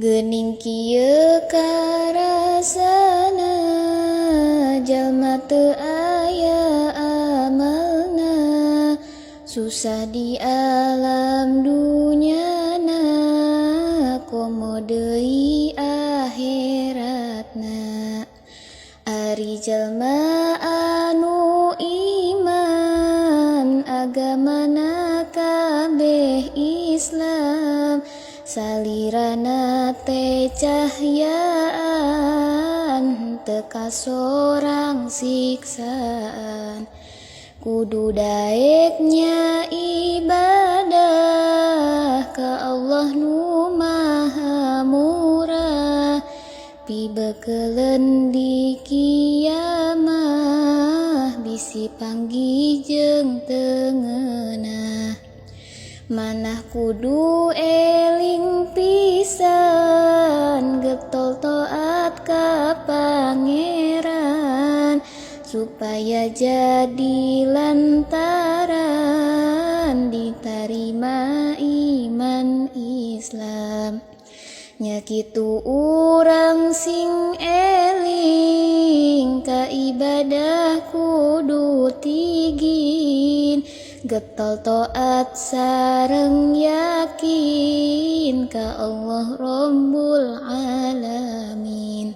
Geuning kieu karasana, jalma teu aya amalna, susah di alam dunyana, komo deui akhiratna. Ari jalma anu iman, agamana kabeh Islam, salirana teh cahyaan, teu kasorang siksaan. Kudu daek nya ibadah ka Allah nu Maha Murah, pibeukeuleuh di kiamah bisi panggih jeung teu ngeunah. Manah kudu eling pisan, getol taat ka Pangeran, supaya jadi lantaran ditarima iman Islam. Nya kitu, urang sing eling ka ibadah, kudu tigin, getol taat sareng yakin ka Allah Rabbul Alamin.